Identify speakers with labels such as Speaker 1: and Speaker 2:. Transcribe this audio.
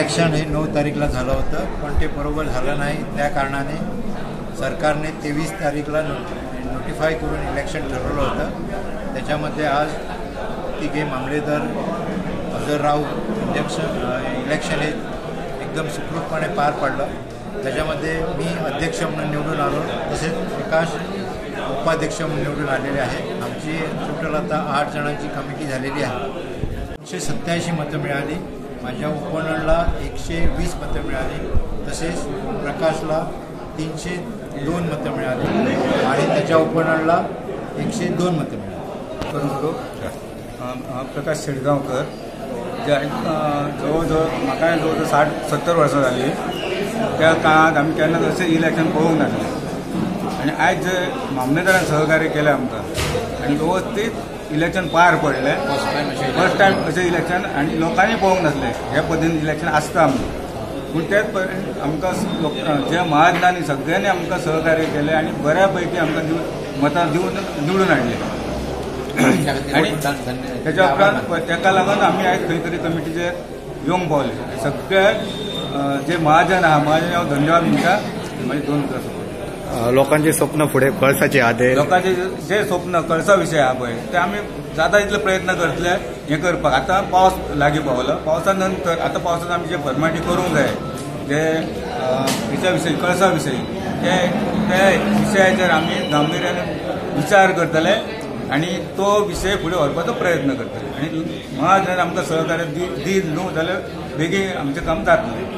Speaker 1: Election हे 9 तारीखला झालं होतं, पण ते बरोबर झालं नाही. त्या कारणाने सरकारने 23 तारीखला नोटिफाय करून इलेक्शन ठरवलं होतं. त्याच्यामध्ये आज तिघे मामलेदार हजर राहून इलेक्शन हे एकदम सुखरूपपणे पार पाडलं. त्याच्यामध्ये मी अध्यक्ष म्हणून निवडून आलो, तसेच प्रकाश उपाध्यक्ष म्हणून निवडून आलेले आहे. आमची टोटल आता 8 जणांची कमिटी झालेली आहे. 187 मतं मिळाली. माझ्या ओपोनंटला 120 मतं मिळाली, तसेच प्रकाशला 302 मतं मिळाली आणि त्याच्या ओपोनंटला 102 मतं मिळाली.
Speaker 2: प्रकाश शेटगांवकर जे जवळ जवळ म्हाका जवळ जवळ 60-70 वर्सां जाली. त्या काळांत आमी केन्नाच अशें इलेक्शन पळोवंक नासलें आनी आयज जे मामलेदारान सहकार्य केलें आमकां आनी वेवस्थीत इलेक्शन पार पडलें. फर्स्ट टायम अशें इलेक्शन आनी लोकांनी पळोवंक नासलें हे पद्दतीन इलेक्शन आसता आमकां. पूण तेच आमकां जे महाजनांनी सगळ्यांनी आमकां सहकार्य केलें आनी बऱ्या पैकी आमकां मतां दिवन निवडून हाडलें. आनी तेच्या उपरांत तेका लागून आमी आयज खंय तरी कमिटीचेर येवंक पावले. सगळे जे महाजन आहा, महाजन हांव धन्यवाद म्हणटा. मागीर 2 उतरां.
Speaker 3: लोकांचे स्वप्न फुडें कळसाचे आदे
Speaker 2: लोकांचे जे स्वप्न कळसा विशय आहा पळय ते आमी जाता तितले प्रयत्न करतले हें करपाक. आतां पावस लागीं पावलो, पावसा नंतर आतां पावसान आमी जे फॉर्मेलिटी करूंक जाय जे हेच्या विशयी कळसा विशयी ते विशयाचेर आमी गांभिर्यान विचार करतले आनी तो विशय फुडें व्हरपाचो प्रयत्न करतले. आनी महाजनान आमकां सहकार्य दीत न्हू जाल्यार बेगीन आमचें काम जातलें.